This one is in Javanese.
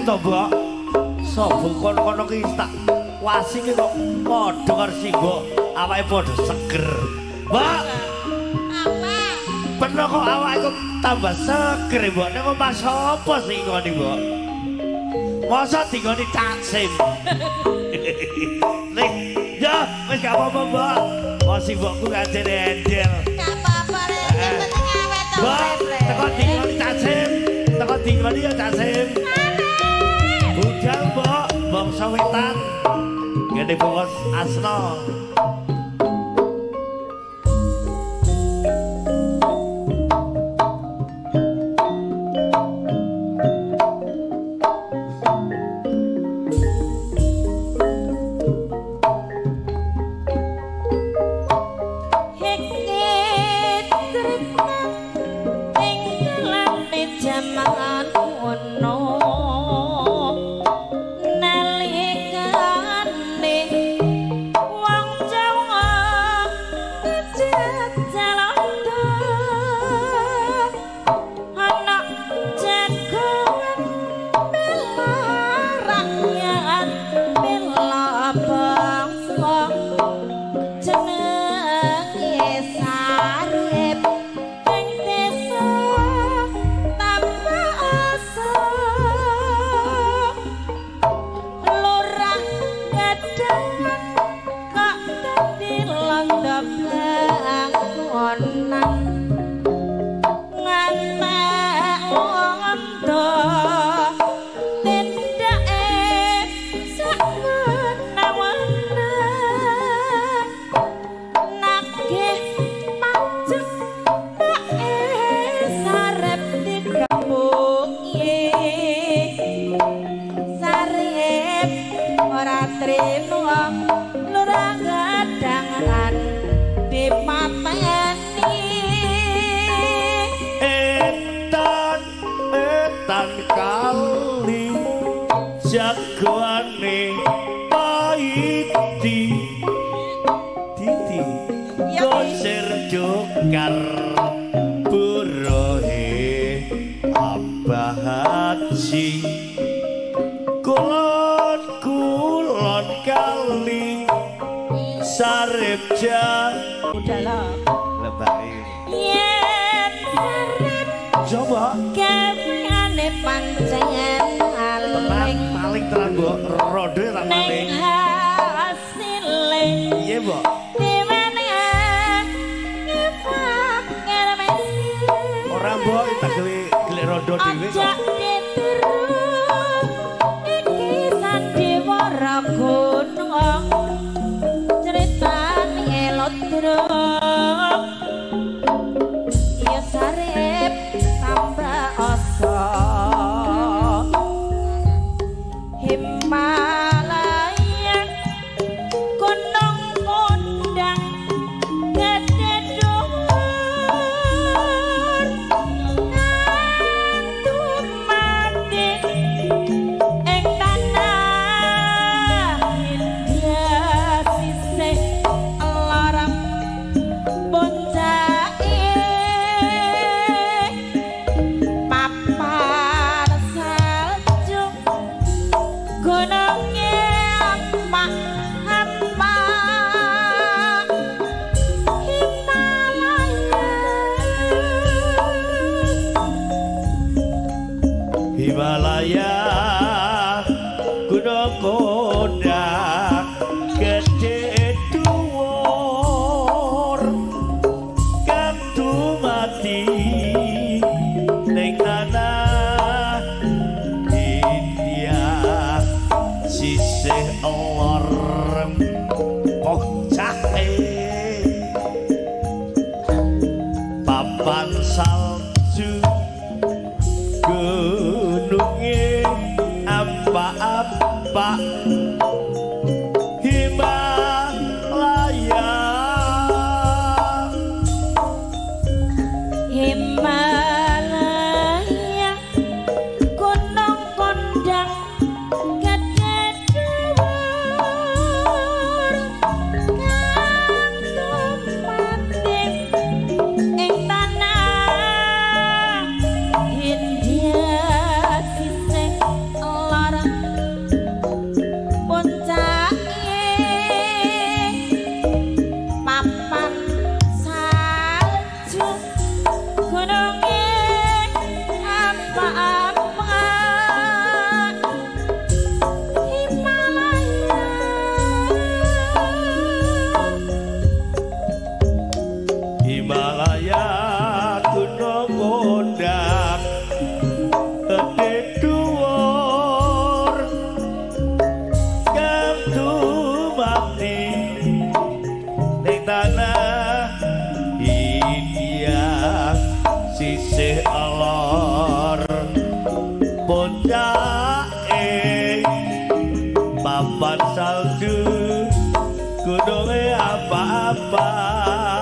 to, Mbok? Sobo kono-kono ki tak wasi ki kok padha karo si Mbok, awake padha seger. Mbok. Apa? Peno kok awake kok tambah seger, Mbok. Nek omah sapa sing ngoni, Mbok? Masa dinggoni Cak Sim. Nih, ya wis gak apa-apa, Mbok. Wong si mbokku kancene endel. Gak apa-apa, Rek. Sing penting awet to, Mbok, teko dinggoni Cak Sim. Teko dinggoni ya Cak Sim. Budal, Mbok, bangsa wetan. Ngene bos Asna. Jagoane paiti titi gosir jokar burohe Abah Haji kulon kulon kali sarip Udah lebari yen sarip coba gaweane pancen maling terang, Mbok. Rondo tak maling. Hasile. Iya, Mbok. Ora, Mbok, tak gawe golek rondo dhewe kok. Aja ditiru iki sandiwara gunung. Critane elodrok. Ya sarip tambah asa. Himalaya gunung kondang gede dhuwur kang dumadi ing tanah India sisih lorong puncake papan salju gunungnya apa Himalaya. Himalaya gunung kondang gede dhuwur kang dumadi ning tanah India sisih lor bocahe papan salju gununge apa-apa Himalaya. Himalaya gunung kondang gede dhuwur kang dumadi ing tanah India sisih lor Papan salju gununge apa-apa.